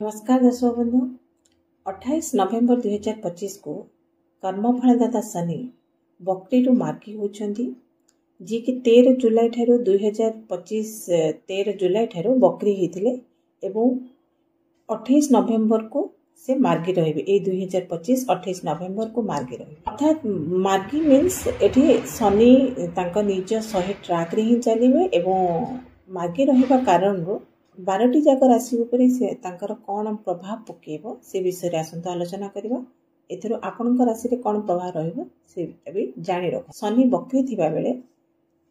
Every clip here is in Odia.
ନମସ୍କାର ଦର୍ଶକ ବନ୍ଧୁ। 28 ନଭେମ୍ବର 2025କୁ କର୍ମଫଳଦାତା ଶନି ବକ୍ରିରୁ ମାର୍ଗୀ ହେଉଛନ୍ତି, ଯିଏକି 13 ଜୁଲାଇ ଠାରୁ, 2025 13 ଜୁଲାଇ ଠାରୁ ବକ୍ରି ହେଇଥିଲେ ଏବଂ 28 ନଭେମ୍ବରକୁ ସେ ମାର୍ଗୀ ରହିବେ। ଏଇ 2025 28 ନଭେମ୍ବରକୁ ମାର୍ଗୀ ରହିବେ। ଅର୍ଥାତ୍ ମାର୍ଗୀ ମିନ୍ସ ଏଠି ଶନି ତାଙ୍କ ନିଜ 100 ଟ୍ରାକ୍ରେ ହିଁ ଚାଲିବେ ଏବଂ ମାର୍ଗୀ ରହିବା କାରଣରୁ 12ଟି ଯାକ ରାଶି ଉପରେ ସେ ତାଙ୍କର କ'ଣ ପ୍ରଭାବ ପକାଇବ, ସେ ବିଷୟରେ ଆସନ୍ତୁ ଆଲୋଚନା କରିବା। ଏଥିରୁ ଆପଣଙ୍କ ରାଶିରେ କ'ଣ ପ୍ରଭାବ ରହିବ, ସେଇଟା ବି ଜାଣି ରଖ। ଶନି ବକ୍ରି ଥିବାବେଳେ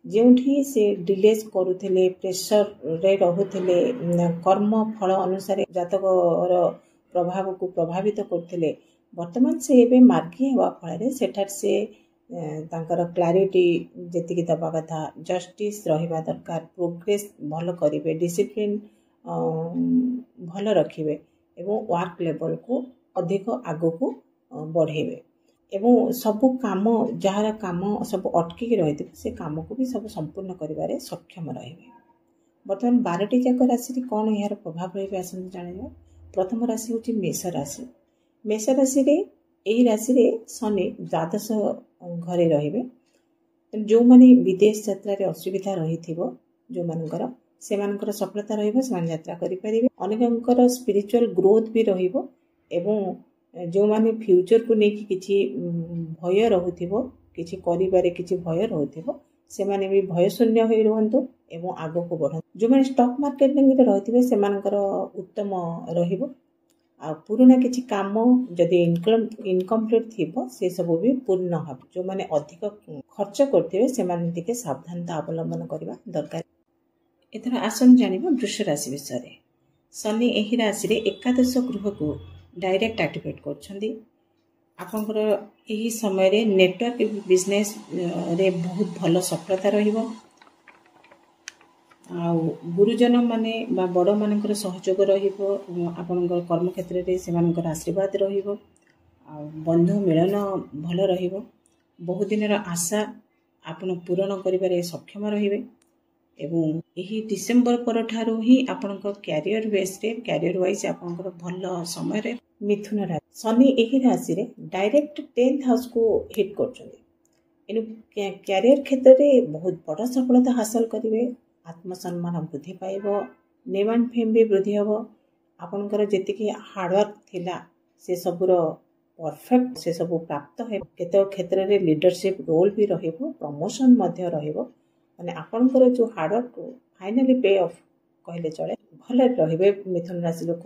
ଯେଉଁଠି ସେ ଡିଲେଜ୍ କରୁଥିଲେ, ପ୍ରେସରରେ ରହୁଥିଲେ, କର୍ମ ଫଳ ଅନୁସାରେ ଜାତକର ପ୍ରଭାବକୁ ପ୍ରଭାବିତ କରୁଥିଲେ, ବର୍ତ୍ତମାନ ସେ ଏବେ ମାର୍ଗୀ ହେବା ଫଳରେ ସେଠାରେ ସେ ତାଙ୍କର କ୍ଲାରିଟି ଯେତିକି ଦେବା କଥା, ଜଷ୍ଟିସ୍ ରହିବା ଦରକାର, ପ୍ରୋଗ୍ରେସ୍ ଭଲ କରିବେ, ଡିସିପ୍ଲିନ୍ ଭଲ ରଖିବେ ଏବଂ ୱାର୍କ ଲେବଲକୁ ଅଧିକ ଆଗକୁ ବଢ଼େଇବେ ଏବଂ ସବୁ କାମ, ଯାହାର କାମ ସବୁ ଅଟକିକି ରହିଥିବ, ସେ କାମକୁ ବି ସବୁ ସମ୍ପୂର୍ଣ୍ଣ କରିବାରେ ସକ୍ଷମ ରହିବେ। ବର୍ତ୍ତମାନ 12ଟି ଯାକ ରାଶିରେ କ'ଣ ଏହାର ପ୍ରଭାବ ରହିବ, ଆସନ୍ତୁ ଜାଣିବା। ପ୍ରଥମ ରାଶି ହେଉଛି ମେଷ ରାଶି। ମେଷ ରାଶିରେ, ଏହି ରାଶିରେ ଶନି ଦ୍ୱାଦଶ ଘରେ ରହିବେ। ଯେଉଁମାନେ ବିଦେଶ ଯାତ୍ରାରେ ଅସୁବିଧା ରହିଥିବ ଯେଉଁମାନଙ୍କର, ସେମାନଙ୍କର ସଫଳତା ରହିବ, ସେମାନେ ଯାତ୍ରା କରିପାରିବେ। ଅନେକଙ୍କର ସ୍ପିରିଚୁଆଲ ଗ୍ରୋଥ୍ ବି ରହିବ ଏବଂ ଯେଉଁମାନେ ଫ୍ୟୁଚରକୁ ନେଇକି କିଛି ଭୟ ରହୁଥିବ, କିଛି କରିବାରେ କିଛି ଭୟ ରହୁଥିବ, ସେମାନେ ବି ଭୟଶୂନ୍ୟ ହୋଇ ରୁହନ୍ତୁ ଏବଂ ଆଗକୁ ବଢ଼ନ୍ତୁ। ଯେଉଁମାନେ ଷ୍ଟକ୍ ମାର୍କେଟିଂରେ ରହିଥିବେ, ସେମାନଙ୍କର ଉତ୍ତମ ରହିବ। ଆଉ ପୁରୁଣା କିଛି କାମ ଯଦି ଇନକମ୍ପ୍ଲିଟ୍ ଥିବ, ସେସବୁ ବି ପୂର୍ଣ୍ଣ ହେବ। ଯେଉଁମାନେ ଅଧିକ ଖର୍ଚ୍ଚ କରୁଥିବେ, ସେମାନେ ଟିକେ ସାବଧାନତା ଅବଲମ୍ବନ କରିବା ଦରକାର। ଏଥର ଆସନ୍ତୁ ଜାଣିବା ବୃଷ ରାଶି ବିଷୟରେ। ଶନି ଏହି ରାଶିରେ ଏକାଦଶ ଗୃହକୁ ଡାଇରେକ୍ଟ ଆକ୍ଟିଭେଟ୍ କରୁଛନ୍ତି। ଆପଣଙ୍କର ଏହି ସମୟରେ ନେଟୱାର୍କ ବିଜନେସ୍ରେ ବହୁତ ଭଲ ସଫଳତା ରହିବ ଆଉ ଗୁରୁଜନମାନେ ବା ବଡ଼ମାନଙ୍କର ସହଯୋଗ ରହିବ। ଆପଣଙ୍କର କର୍ମକ୍ଷେତ୍ରରେ ସେମାନଙ୍କର ଆଶୀର୍ବାଦ ରହିବ ଆଉ ବନ୍ଧୁ ମିଳନ ଭଲ ରହିବ। ବହୁଦିନର ଆଶା ଆପଣ ପୂରଣ କରିବାରେ ସକ୍ଷମ ରହିବେ ଏବଂ ଏହି ଡିସେମ୍ବର ପରଠାରୁ ହିଁ ଆପଣଙ୍କ କ୍ୟାରିୟର ବେସ୍ରେ, କ୍ୟାରିୟର ୱାଇଜ୍ ଆପଣଙ୍କର ଭଲ ସମୟରେ। ମିଥୁନ ରାଶି। ଶନି ଏହି ରାଶିରେ ଡାଇରେକ୍ଟ 10th ହାଉସ୍କୁ ହିଟ୍ କରୁଛନ୍ତି। ଏଣୁ କ୍ୟାରିୟର କ୍ଷେତ୍ରରେ ବହୁତ ବଡ଼ ସଫଳତା ହାସଲ କରିବେ। ଆତ୍ମସମ୍ମାନ ବୃଦ୍ଧି ପାଇବ, ନେମ୍ ଆଣ୍ଡ ଫେମ୍ ବି ବୃଦ୍ଧି ହେବ। ଆପଣଙ୍କର ଯେତିକି ହାର୍ଡ଼ୱାର୍କ ଥିଲା, ସେସବୁର ପରଫେକ୍ଟ ସେସବୁ ପ୍ରାପ୍ତ ହେବ। କେତେକ କ୍ଷେତ୍ରରେ ଲିଡରସିପ୍ ରୋଲ୍ ବି ରହିବ, ପ୍ରମୋସନ୍ ମଧ୍ୟ ରହିବ। ମାନେ ଆପଣଙ୍କର ଯେଉଁ hard work finally pay off କହିଲେ ଚଳେ। ଭଲରେ ରହିବେ ମିଥୁନ ରାଶି ଲୋକ।